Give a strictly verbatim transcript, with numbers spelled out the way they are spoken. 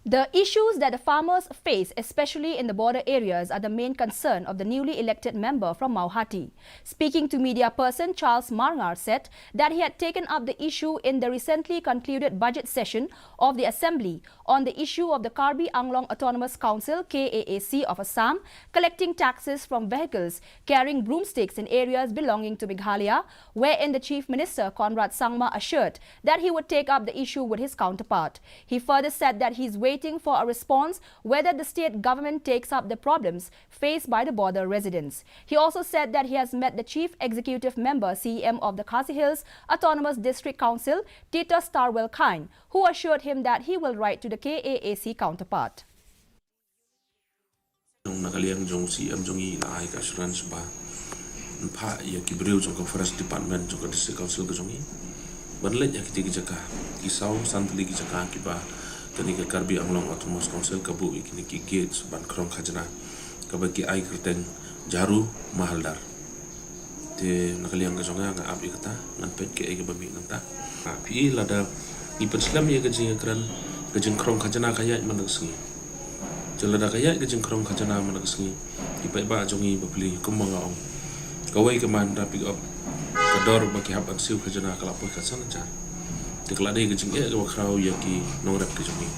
The issues that the farmers face, especially in the border areas, are the main concern of the newly elected member from Mawhati. Speaking to media person Charles Marngar said that he had taken up the issue in the recently concluded budget session of the assembly on the issue of the Karbi Anglong Autonomous Council, K A A C, of Assam collecting taxes from vehicles carrying broomsticks in areas belonging to Meghalaya, wherein the Chief Minister Conrad Sangma assured that he would take up the issue with his counterpart. He further said that he is waiting for a response whether the state government takes up the problems faced by the border residents. He also said that he has met the Chief Executive Member, C E M, of the Khasi Hills Autonomous District Council, Titus Tarwel Chyne, who assured him that he will write to the K A A C counterpart. Na ka liang jong C M jong i la ai ka assurance ba yn phah ïa ki briew jong ka forest department jong ka district council ka jong i ban leit ïa kiti ki jaka, ki saw san tylli ki jaka kiba kane ka Karbi Anglong Autonomous Council ka buh ïa kine ki gates ban khrong khajna kaba ki ai kyrteng Jaru Mahaldar. Te na ka liang ka jong nga nga ap ïa kata, ngan peit kaei kaba mih nangta. Phi i lada ngi pynslem ïa ka jingïakren, ka jingkhrong khajna ka ïaid man la ka sngi. Te lada ka ïaid ka jingkhrong khajna man la ka sngi, ki paidbah jong ngi ba pli kumba nga ong, kawei ka Mahindra pickup, ka dor ba ki hap ban siew khajna ka la poi ka san hajar. Te ka la dei ka jingeh kaba khraw ïa ki nongrep ka jong ngi.